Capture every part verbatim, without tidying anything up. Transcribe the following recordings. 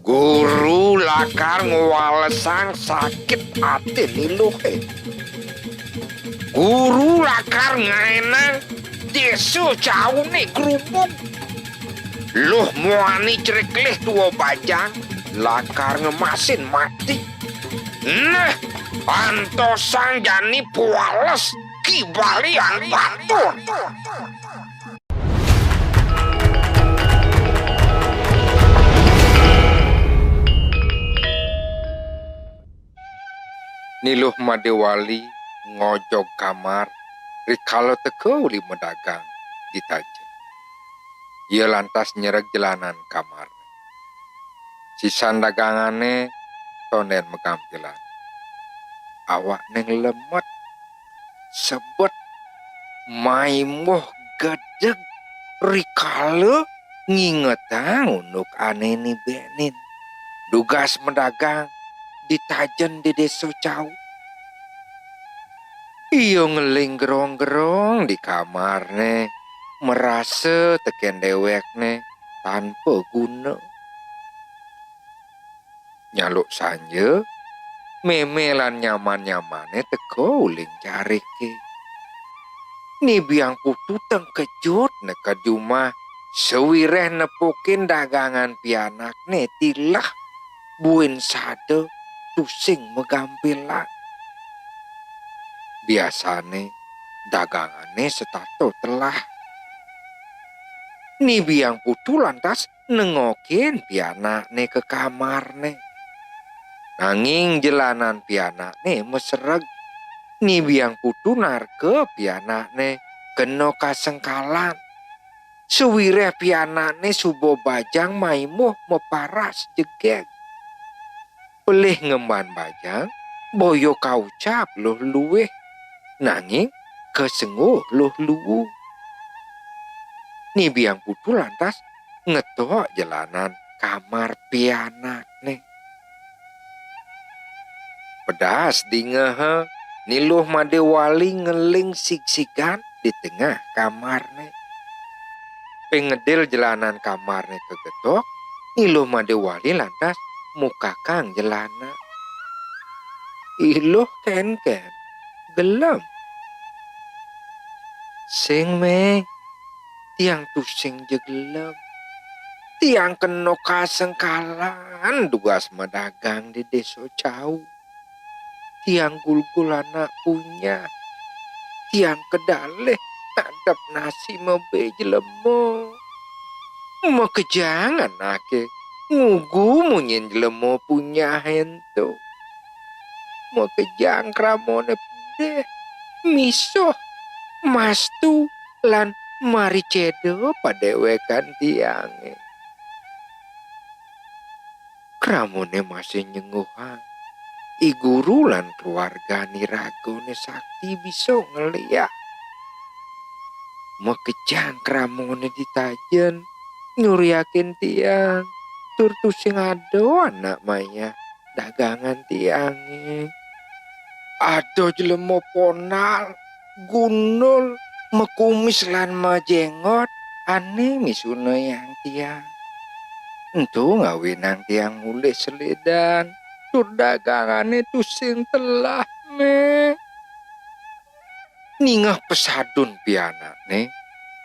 Guru lakar ngwalesang sakit ati Ni Luhe. Guru lakar ngaenang Desa Caune grubug. Luh muani Criklih tua bajang lakar ngemasin mati. Nah, pantosang jani pawales Ki Balian Batur. Ni Luh Madé Wali ngojog kamar rikala teka uli madagang di Tajen. Ia lantas nyereg jelanan kamar. Sisan dagangané tondén magampilan. Awakné nglemet, sebet, maimuh gedeg rikala ngingetang unduk ané nibénin dugas madagang di Tajen di Désa Cau. Ia ngeling gerong-gerong di kamarné, marasa tekén déwékné tanpa guna. Nyaluk sanja, mémé lan nyaman-nyamané teka uling cariké. Ni Biang Putu tengkejut neked jumah sawiréh nepukin dagangan pianakné tilah buin sada tusing magampilan. Biasané dagangané setata telah. Ni Biang Putu lantas nengokin pianakné ka kamarné. Nanging jelanan pianakné masereg. Ni Biang Putu narka pianakné kena kasengkalan. Sawiréh pianakné suba bajang maimuh maparas jegég. Pelih ngemban bajang, boya kaucap luh luih, nanging kasengguh luh luu. Ni Biang Putu lantas ngetok jelanan kamar pianakné. Pedas dingeha, Ni Luh Madé Wali ngeling sigsigan di tengah kamarné. Pengedil jelanan kamarné kagetok, Ni Luh Madé Wali lantas mukakang jelanan. Iluh kénkén, gelem. Sing, Mé, tiang tusing ja gelem. Tiang kena kasengkalan dugas madagang di Désa Cau. Tiang gulgul anak punyah. Tiang kedalih ngadep nasi mabé jelema. Makejang anaké ngugu munyin jelema punyah ento. Makejang kramané pedih, misuh, mastu, lan maricéda padéwékan tiangé. Kramané masih nyengguhang, I Guru lan keluarga niragané sakti bisa ngeliak. Makejang kramané di Tajen nyuriakin tiang, tur tusing ada anak mayah dagangan tiangé. Ada jelema ponal, gundul, makumis lan majéngot, ané misunayang tiang. Ento ngawinang tiang mulih selédan, tur dagangané tusing telah, Mé. Ningeh pesadun pianakné,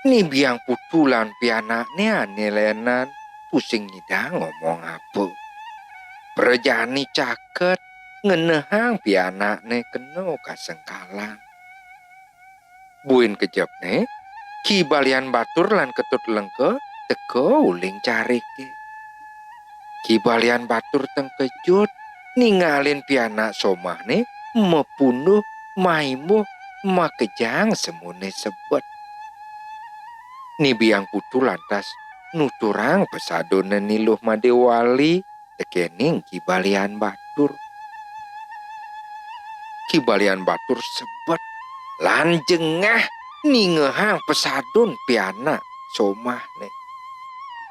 Ni Biang Putu lan pianakné ané lénan tusing nyidang ngomong apa. Prajani caket ngenehang pianakné kena kasengkalan. Buin kejepné, Ki Balian Batur lan Ketut Lengka teka uling cariké. Ki Balian Batur tengkejut ningalin pianak somahné mapunduh maimuh makejang semuné sebet. Ni Biang Putu lantas nuturang pesadunné Ni Luh Madé Wali tekéning Ki Balian Batur. Ki Balian Batur sebet lan jengah ningehang pesadun pianak somahné.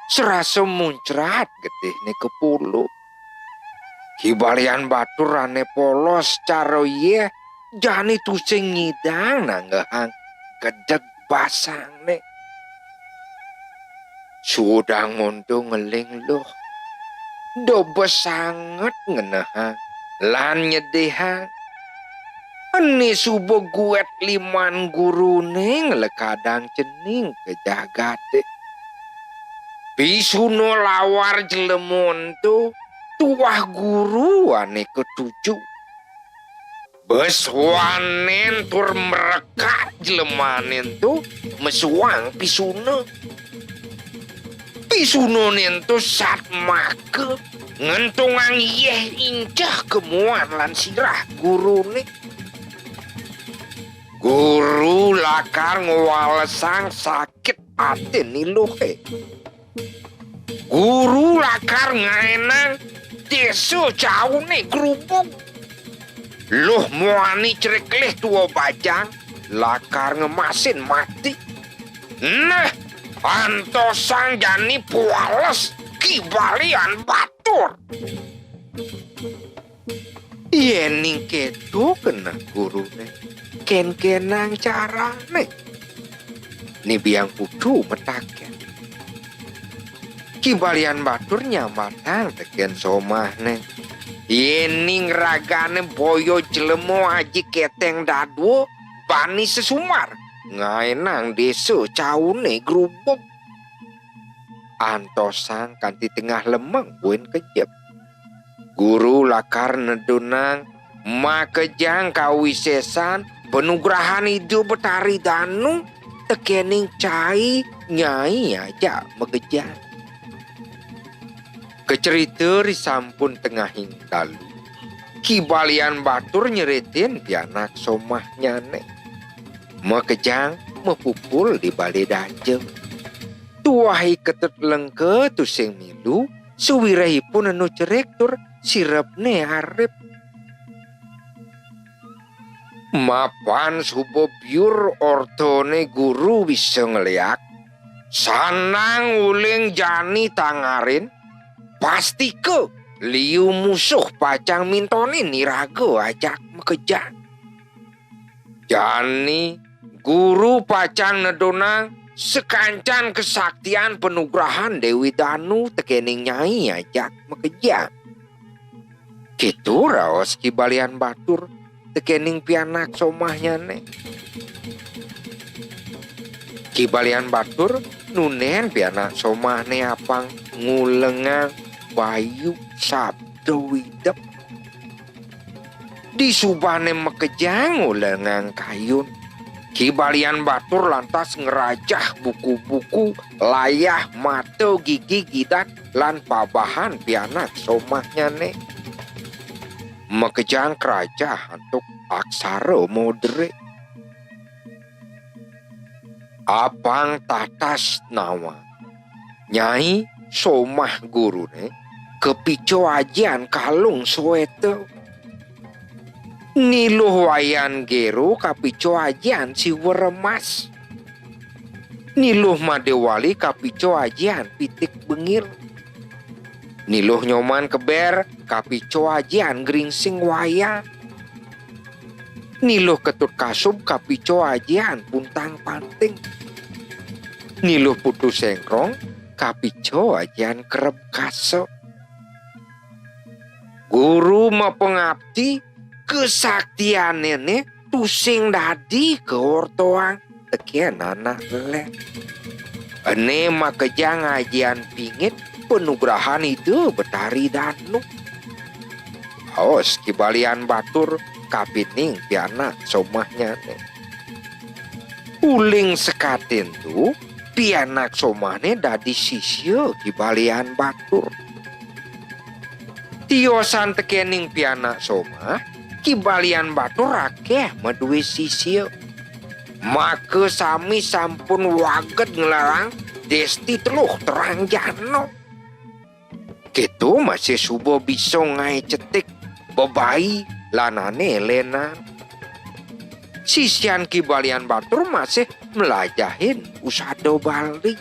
Serasa muncrat getihné ka pulu. Ki Balian Batur ané polos cara yéh jani tusing nyidang nanggehang gedeg basangné. Suudang monto ngeling Luh. Dobes sanget ngenehang lan nyedihang. Ene suba guet liman gurune nglekadang cening ka jagate. Pisuna lawar jelema ento tuah guru ane katuju. Bes wanen tur mrekak jlemane ento mesuang pisuna. Pisunane ento satmaka ngentungang yeh inceh kemuan lan sirah gurune. Guru lakar ngwalesang sakit ate niluhe. Guru lakar ngaenang desa caune grubug. Luh muani ceriklih tua bajang lakar ngemasin mati. Nah, antosang jani puales Ki Balian Batur. Yening keto keneh gurune, kenkenang carane? Ni Biang Kutu mataken. Ki Balian Batur nyambatang teken somahne. Yening ragane boya jelema aji keteng dadua, bani sesumar, ngaenang desa caune grubug. Antosang kanti tengah lemeng buin kejep. Guru lakar nedunang makejang kawisesan panugrahan Ida Betari Danu tekening cai nyai ajak makejang. Kacerita ri sampun tengahing dalu, Ki Balian Batur nyeritin pianak somahnyane. Makejang mapupul di Bale Daja. Tuah I Ketut Lengka tusing milu, sawiréh ipun enu cerik tur sirepné arip. Mapan suba biur ortone guru bisa ngléak, sandang uling jani tangarin, pastika liu musuh pacang mintonin iraga ajak makejang. Jani guru pacang nedunang sakancan kasaktian panugrahan Déwi Danu tekéning nyai ajak makejang. Kéto raos Ki Balian Batur tekéning pianak somahnyané. Ki Balian Batur nundén pianak somahné apang ngulengang bayu sabda widep. Disubané makejang ngulengang kayun, Ki Balian Batur lantas ngrajah buku-buku, layah, mata, gigi, gidat, lan pabahan pianak somahnyané. Makejang krajah antuk aksara modré. Apang tatas nawang, nyai somah guruné kapica ajian kalung swéta. Niluh Wayan Gero kapica ajian siwa remas. Niluh Madéwali kapica ajian pitik bengil. Niluh Nyoman Keber kapica ajian gringsing wayang. Niluh Ketut Kasub kapica ajian puntang panting. Niluh Putu Sengkrong kapica ajian kereb kasa. Guru mapangapti, kasaktiané tusing dadi kaortoang tekén anak lélén. Ené makejang ajian pingit panugrahan Ida Betari Danu. Aos Ki Balian Batur kapining pianak somahnyané. Uling sakatintu, pianak somahné dadi sisia Ki Balian Batur. Tiosan tekéning pianak somah, Ki Balian Batur akéh madué sisia. Maka sami sampun waged nglarang Desti Teluh Terang Jana. Kéto masih suba bisa ngaé cetik, bebai, lan ané lénan. Sisian Ki Balian Batur masih mlajahin usada Bali.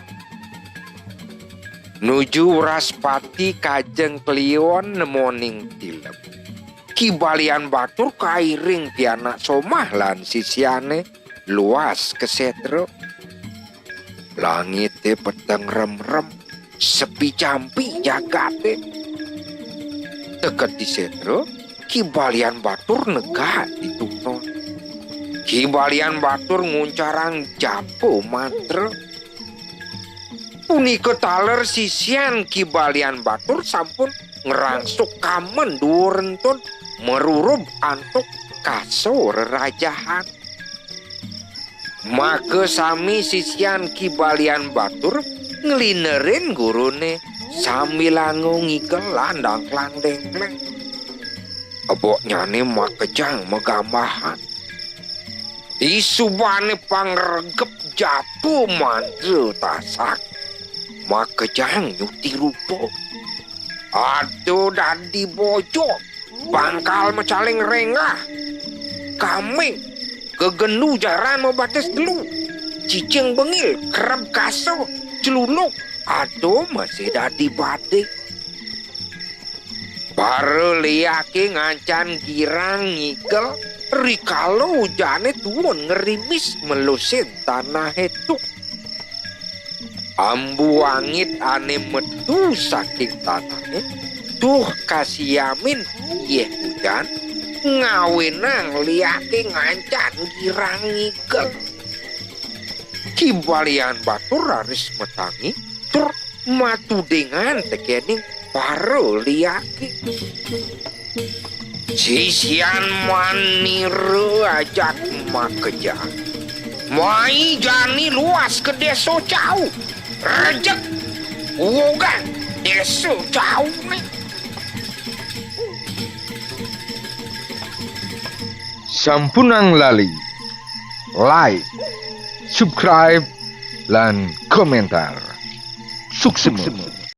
Nuju Wraspati kajeng Kliwon nemoning tilem, Ki Balian Batur kairing pianak somah lan sisiané luas ka sétra. Langité peteng remrem, sepi jampi jagaté. Teka di sétra, Ki Balian Batur negak di tuna. Ki Balian Batur nguncarang japa mantra. Punika taler sisian Ki Balian Batur sampun ngrangsuk kamen duur entun marurub antuk kasa rerajahan. Maka sami sisian Ki Balian Batur nglinerin gurune sambilanga ngigel landang klang dengkleng. Eboknyane makejang magambahan. Isubane pangregep japa mantra tasak, makejang nyuti rupa. Ada dadi bojog, bangkal macaling renggah, kamih, gegendu jaran mabatis telu, cicing bengil, kereb kasa, celuluk, ada masih dadi badik. Para liake ngancan girang ngigel, rikala ujane tuun ngerimis melusin tanahe tuk. Ambu angit ane metu saking tanahe, tuh kasiamin yeh ujan, ngawinang liake ngancan girang ngigel. Ki Balian Batur raris matangi, tur matudingan tekening para liake. Sisian manira ajak makejang. Mai jani luas ka desa Cau. Rejek uwugan desa Cau ne. Sampunang lali like, subscribe, lan komentar. Suksma.